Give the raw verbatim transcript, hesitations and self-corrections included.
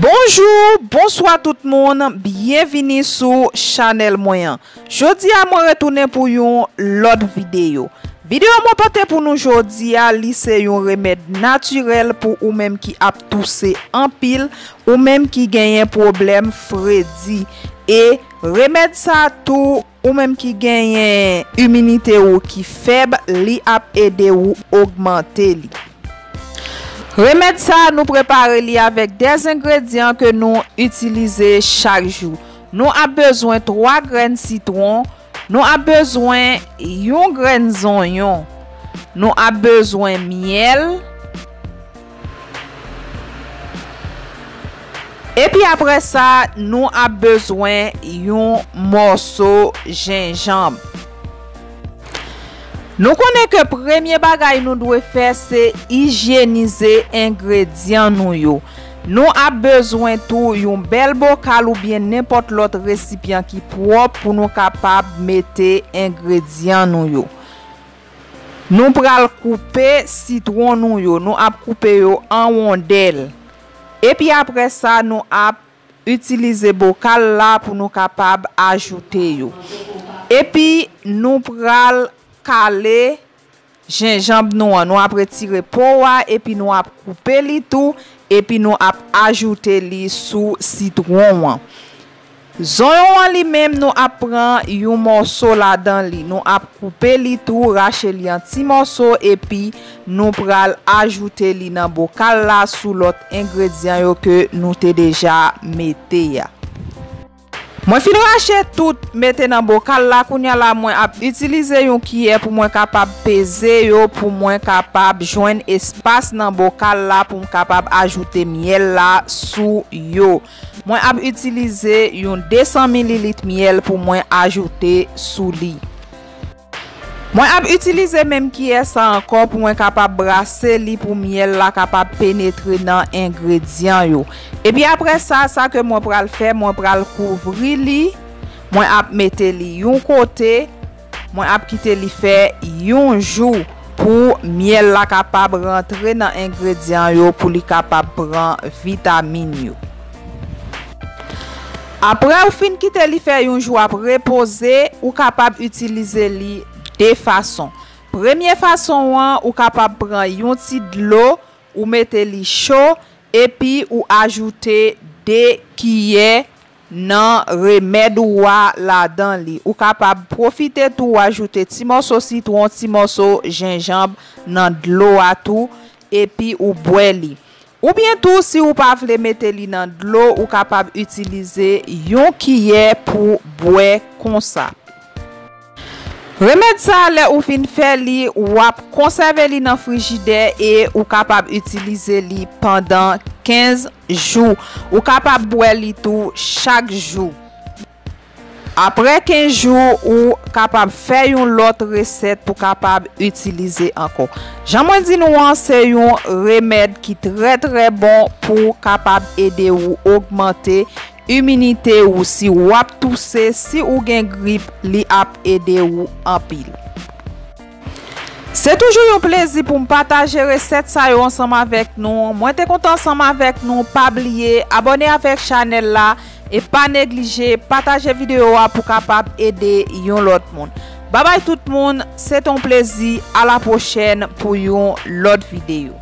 Bonjou, bonswa tout moun, byenvini sou chanèl mwen an. Jodi a mwen retounen pou yon lòt videyo. Videyo mwen pote pou nou jodi a, li se yon remèd natirèl pou ou menm ki ap touse anpil, ou menm ki genyen pwoblèm fredi. E remèd sa tou, ou menm ki genyen iminite ou ki fèb, li ap ede ou ogmante li. Remèd sa a, nou prepare li avèk de engredyan ke nou itilize chak jou. Nou ap bezwen twa grenn sitwon, nou ap bezwen yon grenn zonyon, nou ap bezwen myèl, epi apre sa, nou ap bezwen yon mòso jenjanm. Nou konnen ke premye bagay nou dwe fè se ijyenize engredyan nou yo. Nou ap bezwen tou yon bèl bokal oubyen nenpòt lòt resipyan ki pwòp pou nou kapab mete engredyan nou yo. Nou pral koupe sitwon nou yo. Nou ap koupe yo an wondèl. Epi apre sa, nou ap itilize bokal la pou nou kapab ajoute yo. Epi nou pral kale jenjanm nou an. Nou ap retire po a, epi nou ap koupe li tou, epi nou ap ajoute li sou sitwon an. Zonyon an li menm, nou ap pran yon mòso ladan li. Nou ap koupe li tou, rache li an ti mòso, epi nou pral ajoute li nan bokal la sou lòt engredyan yo ke nou te deja mete a. Mwen fin rache tout, mete nan bokal la. Kounye a la, mwen ap itilize yon kiyè pou mwen kapab peze yo, pou mwen kapab jwenn espas nan bokal la, pou m kapab ajoute myèl la sou yo. Mwen ap itilize yon de san mililit myèl pou mwen ajoute sou li. Mwen ap itilize menm kiyè sa ankò pou mwen kapab brase li, pou myèl la kapab penetre nan engredyan yo. Epi apre sa, sa ke mwen pral fè, mwen pral kouvri li. Mwen ap mete li yon kote. Mwen ap kite li fè yon jou pou myèl la kapab rantre nan engredyan yo, pou li kapab pran vitamin yo. Apre ou fin kite li fè yon jou ap repoze, ou kapab itilize li de fason. Premye fason an, ou kapab pran yon ti dlo, ou mete li cho, epi ou ajoute de kiyè nan remèd ou a ladan li. Ou kapab pwofite tou ajoute ti mòso sitwon, ti mòso jenjanm nan dlo a tou, epi ou bwè li. Oubyen tou, si ou pa vle mete li nan dlo, ou kapab itilize yon kiyè pou bwè konsa. Remèd sa a, lè ou fin fè li, w ap konsève li nan frijidè e ou kapab itilize li pandan kenz jou. Ou kapab bwè li tou chak jou. Apre kenz jou, ou kapab fè yon lòt resèt pou kapab itilize ankò. Jan mwen di nou an, se yon remèd ki trè, trè bon pou kapab ede ou ogmante iminite ou. Si w ap touse, si ou gen grip, li ap ede ou anpil. Se toujou yon plezi pou m pataje resèt sa yo ansanm avèk nou. Mwen te kontan ansanm avèk nou. Pa bliye abòne avèk chanèl la e pa neglije pataje videyo a pou kapab ede yon lòt moun. Babay tout moun, se te yon plezi. A la pwochèn pou yon lòt videyo.